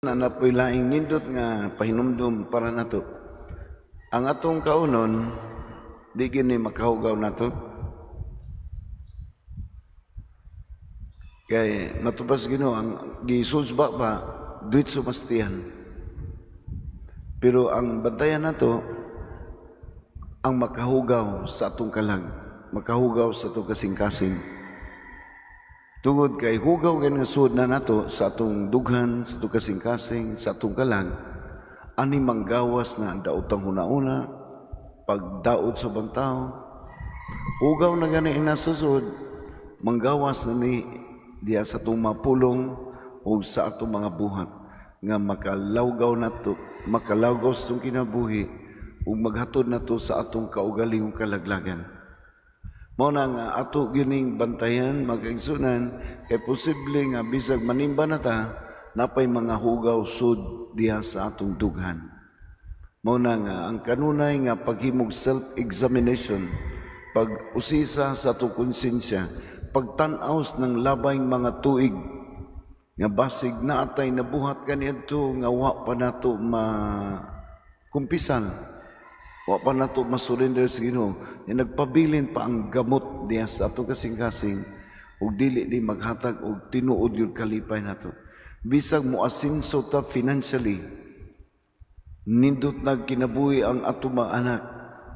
Na po'y laing nindot nga pahinumdum para nato. Ang atong kaunon, di gini makahugaw nato. Kay matubas Ginoo ang gisusba ba duit sumastihan. Pero ang bantayan nato ang makahugaw sa atong kalag, makahugaw sa atong kasing-kasing. Tungod kay hugaw gani nga sud na nato sa atong dughan, sa atong kasing-kasing, sa atong kalag, ani manggawas na ang daotang hunauna, pagdaot sa ubang tao. Hugaw na gani ang nasa sud, manggawas na ni diha sa atong mapulong o sa atong mga buhat nga makalawgaw nato, makalawgaw sa atong kinabuhi ug maghatod nato sa atong kaugalingong kalaglagan. Mao na nga ato gining bantayan, mga kaigsunan, kay posible nga bisag manimba na ta, napay mga hugaw sud diha sa atong dughan. Mao na nga ang kanunay nga paghimog self-examination, pag-usisa sa atong konsensya, pagtan-aw ng labay mga tuig nga basig naatay nabuhat kaniadto nga wa pa nato ma kumpisan, wa pa nato masurrender sa Ginoo, nga nagpabilin pa ang gamot diha sa atong kasing-kasing ug dili di maghatag og tinuod yung kalipay nato. Bisag moasinso ta financially, nindot nagkinabuhi ang atong mga anak,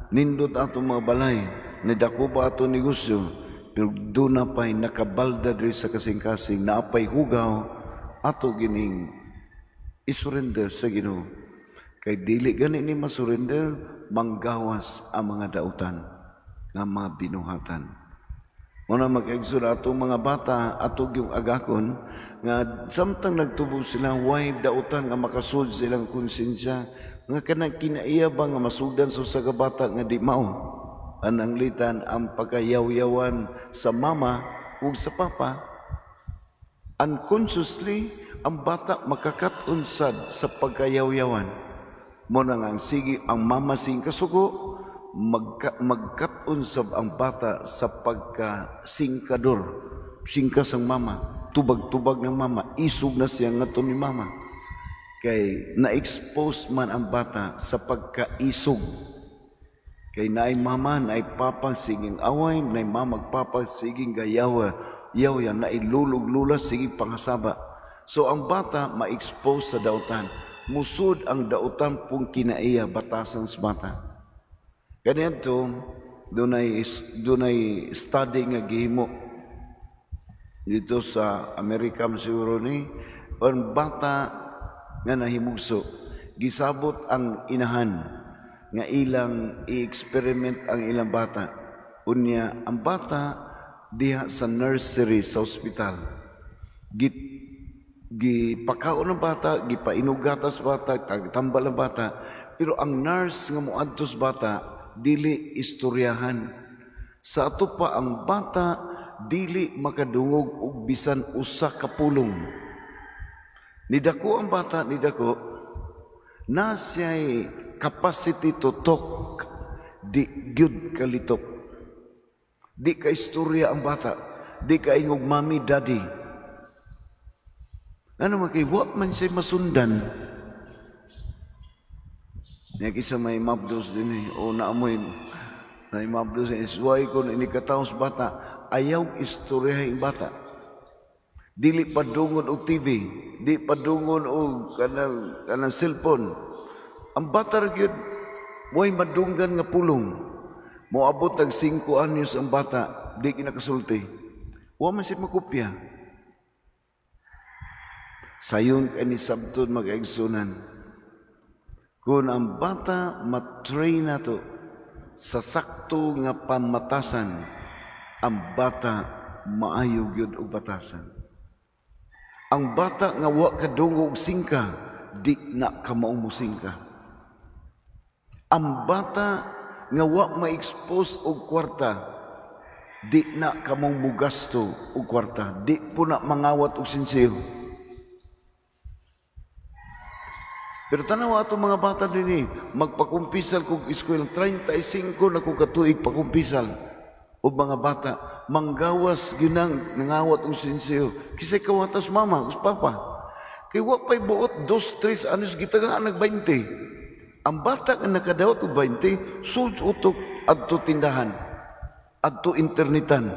nindot atong mga balay, nidako pa ato negosyo, pero doon na pa'y nakabalda diri sa kasing-kasing, naapay hugaw, ato gining isurrender sa Ginoo. Kay dili gani ni masurrender, manggawas ang mga dautan nga mga binuhatan. Muna mag-exhort atong mga bata, ato yung agakon, nga samtang nagtubo sila, way dautan nga makasud silang konsensya, nga kanang kinaiya ba nga masugdan sa usa ka bata nga di mao. Ananglitan ang pagkayawyawan sa mama ug sa papa, unconsciously, ang bata makakaton sad sa pagkayawyawan. Mo na nga ang sige ang mama sing kasuko, magkat-on sab ang bata sa pagkasingkador. Singkas ang mama, tubag-tubag ng mama, isog na siya ngadto ni mama. Kay na-expose man ang bata sa pagkaisog. Kay naay mama, naay papa, siging away, naay mama papa, siging gayawa, yaw yan, naay lulog-lula, siging pangasaba. So ang bata ma-expose sa dautan. Musud ang dautan pong kinaiya batasan sa bata. Kaniadto, dunay study nga gihimo dito sa Amerika siguro ni ang bata nga nahimugso, gisabot ang inahan nga ilang i-experiment ang ilang bata. Unya ang bata diha sa nursery sa ospital, gipakaon ang bata, gipainog gatas bata, tambal ang bata, pero ang nurse nga moadto sa bata dili istoryahan. Sa ato pa ang bata dili makadungog og bisan usa ka pulong. Nidako ang bata, nidako na siya'y capacity to talk, di gyud kalitok. Di ka istorya ang bata, di ka ingog "Mommy, Daddy." Ano man kay wa man siya masundan. Niya kisa may mabdos din eh, o naamoy na mabdos eh, suway ko ini kataos bata, ayaw istorya yung bata. Dili padungon og TV, di padungon og kanang cellphone. Ang bata ra gyud way madunggan nga pulong. Moabot tag 5 anyos ang bata, di kinakasulti. Wa man siya makopya. Sayon kay ni sabton, mga kaigsunan. Kung ang bata matrain nato sa sakto nga pamatasan, ang bata maayo gyud og batasan. Ang bata nga wa kadungog singka, di na ka maumusingka. Ang bata nga wa ma-expose og kwarta, di na ka mong mugasto og kwarta, di po na mangawat og sinsiyo. Pero tanawa ato mga bata dinhi, magpakumpisal kog eskwela, 35 na kog katuig pakumpisal. O mga bata, manggawas ginang nangawat og sinsiyo. Kisay kawatas mama, us papa. Kay wa pa'y buot 2, 3 anos, gitagaan nag 20. Ang bata nga nakadawat og 20, sud utok adto tindahan, adto internetan.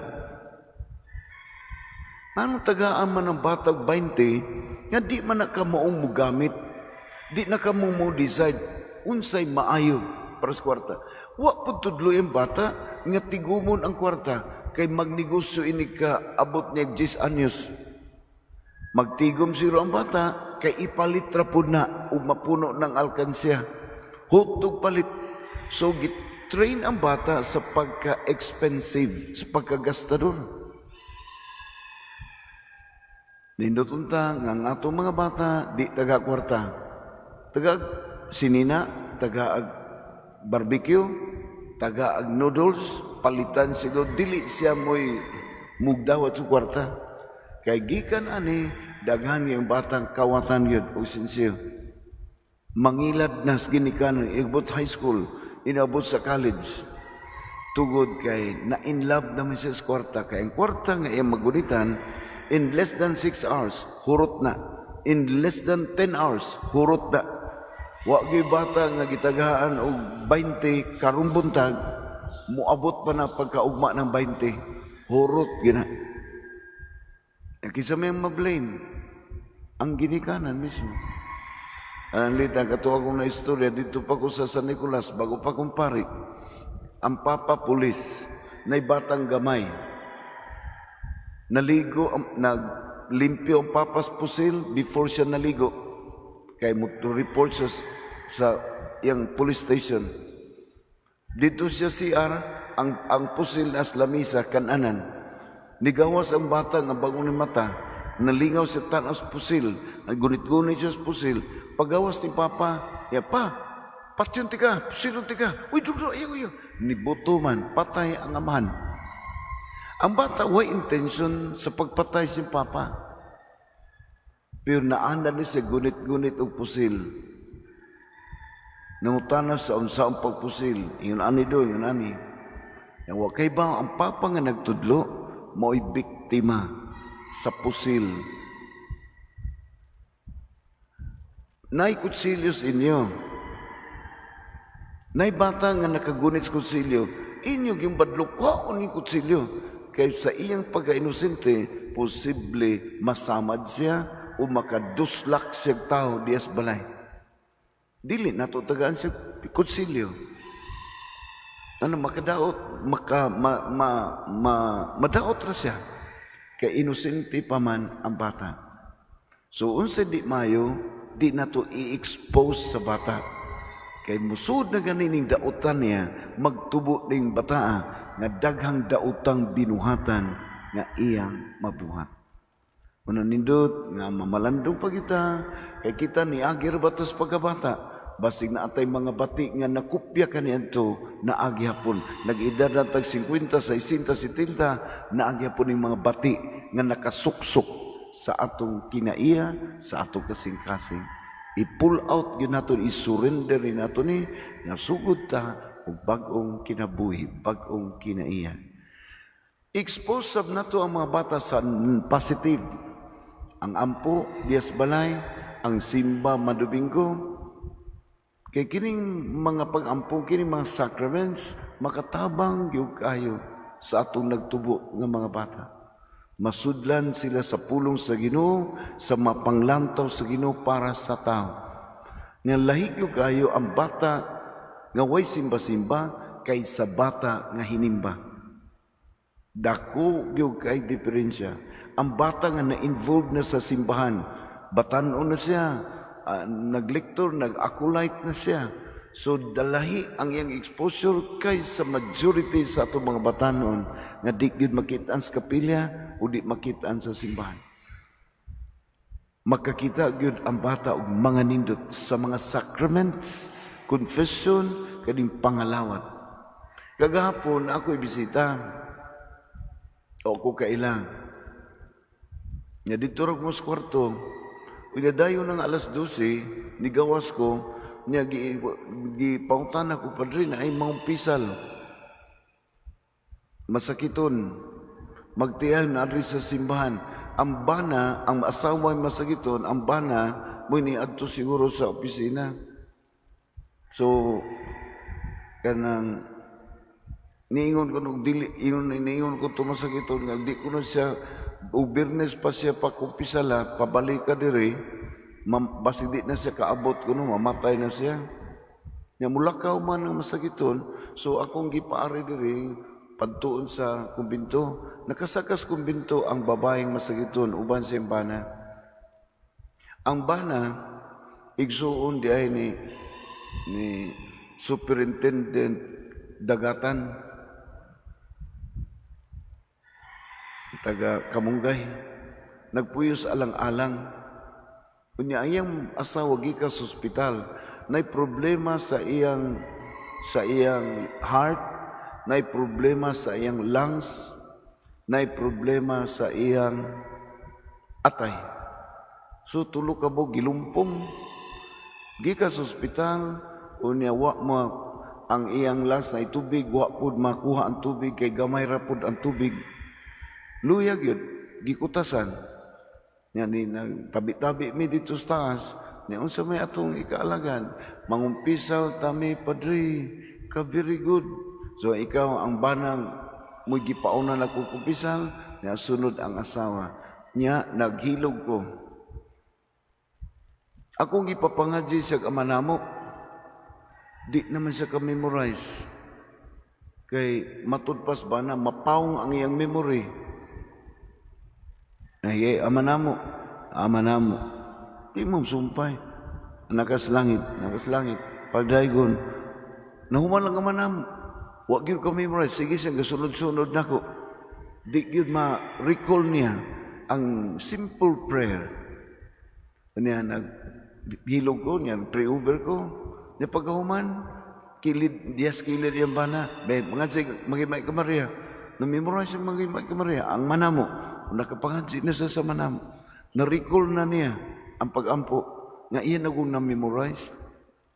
Ano tagaan man ang bata og 20 nga di man na ka maong mugamit, di na ka mo mo decide unsay maayo para sa kwarta? Wa pud tudlo ang bata nga tigumon ang kwarta kay magnegosyo ini ka abot niya 10 anyos. Magtigom siro ang bata kay ipalit ra pud na ug mapuno ng alkansya. Hutog palit. So train ang bata sa pagka-expensive, sa pagkagastador. Nindot unta nga ang atong mga bata di taga kwarta. Taga sinina, taga barbecue, taga ag noodles, palitan sila, dili siya mo'y mugdawat sa kwarta. Kay gikan ani, daghan yung batang kawatan yun o sincere. Mangilad na sa ginikanan, inabot high school, inabot sa college. Tugod kay na in love naman siya sa kwarta. Kay ang kwarta nga iyang magunitan, in less than 6 hours, hurot na. In less than 10 hours, hurot na. Wa gyud bata nga gitagaan og 20 karong buntag, moabot pa na pagkaugma ng 20. Hurot gina. Kinsa may ma-blame? Ang ginikanan mismo. Ang lita, kato akong na istorya, dito pa ko sa San Nicolas, bago pa kong pari. Ang papa pulis, na batang gamay. Naligo, naglimpyo ang papas pusil before siya naligo. Kay mo to report siya sa iyang police station. Dito siya CR, ang pusil as lamisa, kananan. Nigawas ang bata nga bago ni mata, nalingaw siya tanaw sa pusil, gunit-gunit siya sa pusil. Pagawas ni Papa, ya pa, patyon tika, pusilon tika. Uy, dugdo, ayaw, ayaw. Nibuto man, patay ang amahan. Ang bata, way intention sa pagpatay si Papa. Pero naanda ni siya gunit-gunit og pusil. Nangutana sa unsa ang pagpusil. Ingon ani do, ingon ani. Yang wa kay ba ang papa nga nagtudlo mao'y biktima sa pusil. Nay kutsilyo sa inyo. Nay bata nga nakagunit sa kutsilyo, inyo yung badlok kwaon yung kutsilyo. Kay sa iyang pagka-inosente, posible masamad siya o makaduslak siya tao diyas balay. Dili nato tagaan siya kutsilyo. Ano makadaot, maka ma, ma, ma, madaot ra siya. Kay inosente pa man ang bata. So unsa di mayo, di nato i-expose sa bata. Kay musud na ganining dautan niya, magtubo ning bataa nga daghang dautang binuhatan nga iyang mabuhat. Una nindot nga mamalandong pa kita, kay kita ni agir batos pagkabata, basig na atay mga bati nga nakupya kaniadto naagi hapon. Nag-edad na tag 50, 60, 70, naagi hapon yung mga bati nga nakasuksok sa atong kinaiya, sa atong kasing-kasing. I-pull out gyud nato, i-surrender ni nato ni nasugod ta og bag-ong kinabuhi, bag-ong kinaiya. Expose sab nato ang mga bata sa positive. Ang ampo diyas balay, ang simba madubinggo. Kay kining mga pag-ampo, kining mga sacraments, makatabang gyud kayo sa atong nagtubo nga mga bata. Masudlan sila sa pulong sa Ginoo, sa mapanglantaw sa Ginoo para sa tao. Nga lahi gyud kayo ang bata nga way simba-simba kaysa bata nga hinimba. Dako gyud kay diferensya. Ang bata nga na-involved na sa simbahan, batan-on na siya, naglektor, nag-acolyte na siya. So dalahi ang iyang exposure kay sa majority sa atong mga batanon nga di gyud makitaan sa kapilya o di makitaan sa simbahan. Makakita gyud ang bata og mga nindot sa mga sacraments, confession, kaning pangalawat. Kagahapon ako ibisita o ko kailang. Nga dito ra ko sa kwarto. Unya dayon ng alas 12, nigawas ko, niya gi, gi pautan ako, "Padre, na ay mangumpisal. Masakiton. Magtiyan na adri sa simbahan." Ang bana, ang asawa ay masagiton, ang bana mo ni adto siguro sa opisina. So kanang niingon ko nung dili ingon, niingon ko to masagiton nga di ko na siya og Biyernes pa siya pakumpisala, pabalik ka diri, basig di na siya kaabot kuno, mamatay na siya. Nya mulakaw man ang masagiton, so akong gipaari diri padtuon sa kumbinto. Nakasakas kumbinto ang babaeng masagiton uban sa bana. Ang bana igsuon di ay ni Superintendent Dagatan, taga Kamunggay. Nagpuyo sa Alang-alang. Unya ang iyang asawa gikan sa ospital, nay problema sa iyang heart, nay problema sa iyang lungs, nay problema sa iyang atay. So tulo ka buok gilumpong. Gikan sa ospital, unya wa mo ang iyang lungs na tubig, wa pud makuha ang tubig kay gamay ra pud ang tubig. Luyag yun, gikutasan. Nya ni nagtabi-tabi mi dito sa taas. Ni unsa may atong ikaalagan? Mangumpisal tami, Padre, ka very good. So ikaw ang banang mo gipauna na kumpisal, nya sunod ang asawa. Nya naghilog ko. Akong gipapangadji siya Ama Namo. Di naman siya ka-memorize. Kay matud pas ba na mapawong ang iyang memory. Ay, Ama Namo, Ama Namo. Di mo sumpay. Nakas langit, nakas langit. Pagdaygon. Nahuman lang Ama Namo. Wa gyud ka memorize. Sige siya, gasunod-sunod nako. Di gyud ma-recall niya ang simple prayer. Niya nag hilog ko, niya pray over ko. Niya pagkahuman, kilid, diyas kilid yung bana. Be, mga say, magimay ka Maria. Na-memorize yung magimay ka Maria. Ang manamo, nakapangadji na siya sa manamo. Na-recall na niya ang pag-ampo nga iya na kong na-memorize.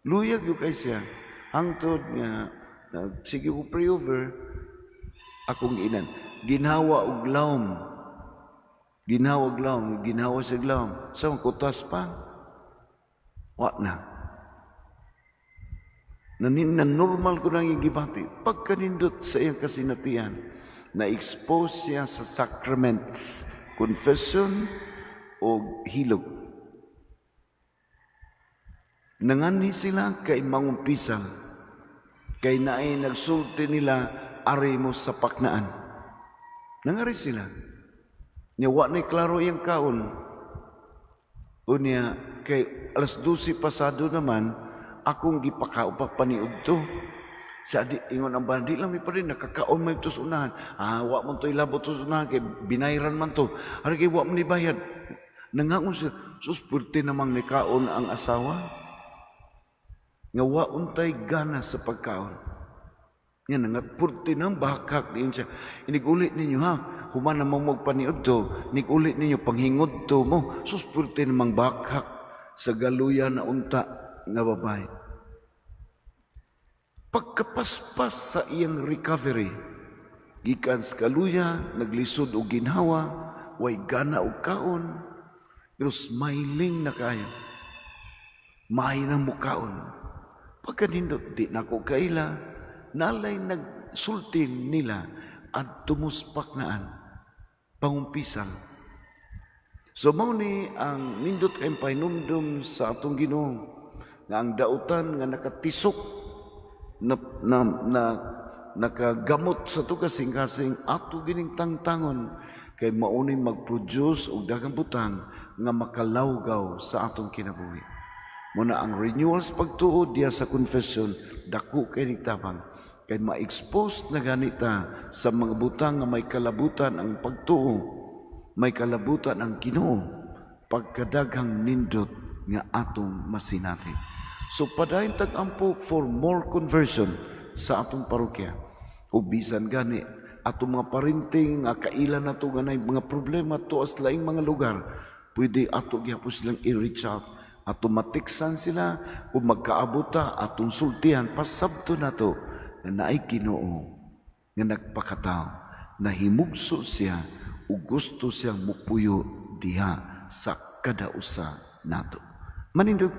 Luyag yun kay siya. Hangtod nga, sige ko pray over, akong inan. Ginhawa og lawom. Ginhawa og lawom. Ginhawa sa lawom. Sa kutas pa. Wa na. Na normal ko nang gibati. Pagkanindot sa iyang kasinatian, na-expose siya sa sacraments, confession o hilog. Nanganhi sila kay mangumpisal. Kay naay nagsulti nila ari mo sa paknaan. Nangari sila. Nya wa ni klaro iyang kaon. Unya kay alas 12 pasado naman akong gipakao pa paniudto. Sa di ingon ang bana, di lang mi pa rin nakakaon may tos unahan. Ah, wa man to ilabot tos unahan kay binayran man to. Ari kay wa man ni bayad. Nangaon siya, sus, purti namang nikaon ang asawa. Nga wa untay gana sa pagkaon. Nga nangat purti nang bakak diin siya. Inigulit ninyo ha, human na mo magpaniud to, nigulit ninyo panghingod to mo. Sus, purti namang bakak sa galuya na unta nga babae. Pagkapaspas sa iyang recovery, gikan sa kaluya, naglisod og ginhawa, way gana og kaon, pero smiling na kayo. May na mukaon. Pagkanindot, di na ko kaila, nalay nagsulti nila at tumuspak naan, pangumpisal. So mao ni ang nindot kay pahinumdum sa atong Ginoo nga ang dautan nga nakatisok na nakagamot sa ato kasing-kasing ato gining tangtangon kay maunay mag-produce og daghang butang nga makalawgaw sa atong kinabuhi. Muna ang renewals pagtuo diya sa confession dako kay tabang kay ma-expose na ganita sa mga butang nga may kalabutan ang pagtuo, may kalabutan ang Ginoo pagkadaghang nindot nga atong masinati. So padayon tag-ampo for more conversion sa atong parokya. O bisan gani atong mga parinting nga kaila nato nga nay mga problema tuas laing mga lugar, pwede ato gyapon silang i-reach out. Ato matiksan sila o magkaabota atong sultihan, pasabto nato nga naay Ginoo nga nagpakatao, nahimugso siya. Ug gusto siyang mupuyo diha sa kada usa nato. Manindog.